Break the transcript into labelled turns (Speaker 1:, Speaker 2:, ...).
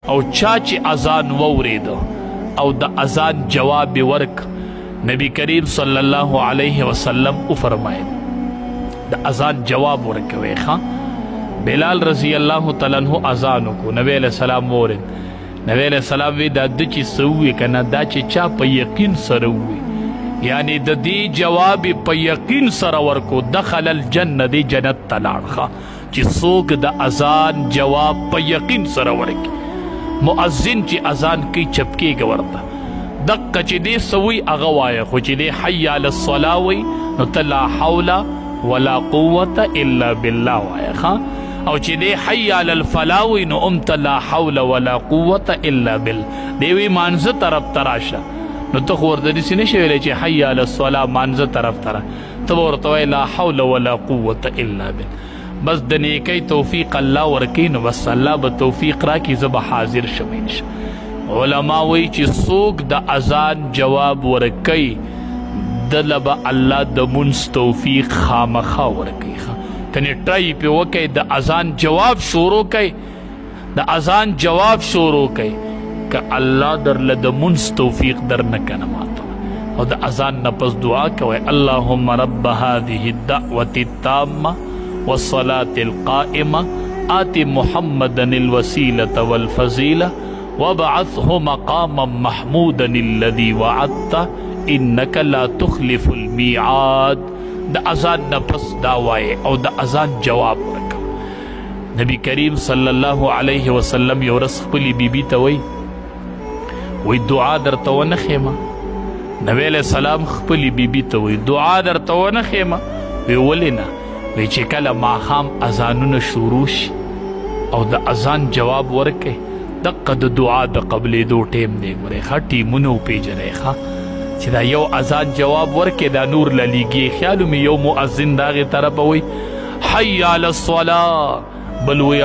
Speaker 1: او چا چې اذان واورید او د اذان جواب یې ورک، نبی کریم صلی الله علیه وسلم او فرمایل د اذان جواب ورکوي. ښا بلال رضی الله تعالی عنہ اذان کو، نبی علیہ السلام ورید. نبی علیہ السلام وی دا د چې سوې کنه، دا چې چا په یقین سره وی، یعنی د دې جواب په یقین سره ورکو، دخل الجنه، دی جنت ته لاړ. ښا چې څوک د اذان جواب په یقین سره ورکي، مؤذن چې اذان کوي چپکېږي ورته، دقه چې دې سوی هغه وایه، خو چې دې حي علی الصلاة وي نو ته لا حول ولا قوت الا بالله وایه. ښه، او چې دې حي علی الفلاح وي نو هم ته لا حول ولا قوت الا بالله. دی وی مانځه طرف ته راشه، نو ته خو ورته داسې نه شې ویلی چې حي علی الصلاة مانځه طرف ته را، ته به ورته وایې لا حول ولا قوت الا بالله. بس د نیکی توفیق الله ورکی، نو بس الله به توفیق راکړي، زه به حاضر شم ان شاء. علما وایي چې څوک د اذان جواب ورکوي دله به الله د مونځ توفیق خامخا ورکوي. کنې ټرای پې وکړئ، د اذان جواب شروع کړئ، د اذان جواب شروع کړئ، که الله درله د مونځ توفیق در نه کنه ماته. او د اذان نه پس دعا کوئ، اللهم رب هذه الدعوة التامة والصلاة القائمة آت محمدا الوسيلة والفضيلة وابعثه مقاما محمودا الذي وعدته انك لا تخلف الميعاد. د اذان نه پس دا وایې او د اذان جواب ورکړه. نبی کریم صلی الله علیه وسلم یو ورځ خپلې بیبي ته وایي، وی دعا درته ونه ښیمه؟ نبی علیه السلام خپلې بیبي ته وایي دعا درته ونه ښیمه؟ وی ولې نه؟ وی چې کله ماښام اذانونه شروع شي او د اذان جواب ورکړي، دقه د دعا د قبلېدو ټیم دی. ګورئ ښه ټیمونه وپېژنئ، ښه چې دا یو اذان جواب ورکړي دا نور للیږي. خیال مې یو مؤذن د هغې طرفه وایي حي علی الصلاة، بل وی